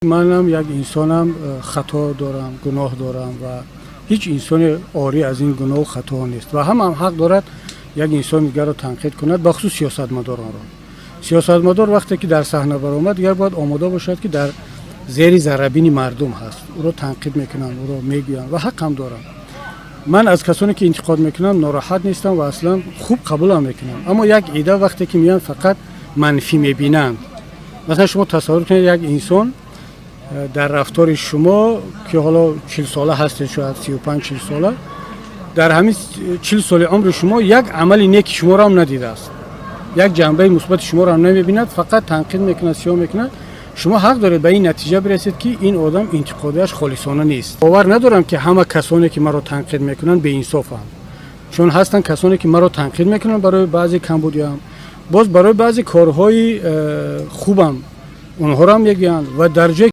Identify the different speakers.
Speaker 1: Манам як инсонам, хато дорам, гуноҳ дорам ва ҳеҷ инсоне орӣ аз ин гуноҳу хатоҳо нест ва ҳамаам ҳақ дорад як инсони дигарро танқид кунад, бахусус сиёсатмадоронро. Сиёсатмадор вақте ки дар саҳна баромад, дигар бояд омода бошад, ки дар зери заррабини мардум ҳаст, ӯро танқид мекунанд, ӯро мегӯянд ва ҳақам доранд. Ман аз касоне, ки интиқод мекунанд, нороҳат нестам ва аслан хуб қабулам мекунам. Аммо як ида вақте ки меянд, фақат манфӣ мебинанд. Масалан, шумо тасаввур кунед, як инсон дар рафтори шумо, ки ҳоло 40-сола ҳастед, шояд 35-40 сола, дар ҳамин 40 соли умри шумо як амали неки шуморо ҳам надидааст, як ҷанбаи мусбати шуморо ҳам намебинад, фақат танқид мекунад, сиёҳ мекунад. Шумо ҳақ доред ба ин натиҷа бирасед, ки ин одам интиқодиаш холисона нест. Бовар надорам, ки ҳама касоне, ки маро танқид мекунанд, беинсофанд, чун ҳастанд касоне, ки маро танқид мекунанд барои баъзе камбудиам, боз барои баъзе корҳои хубам онҳоро ҳам мегӯянд ва дар ҷое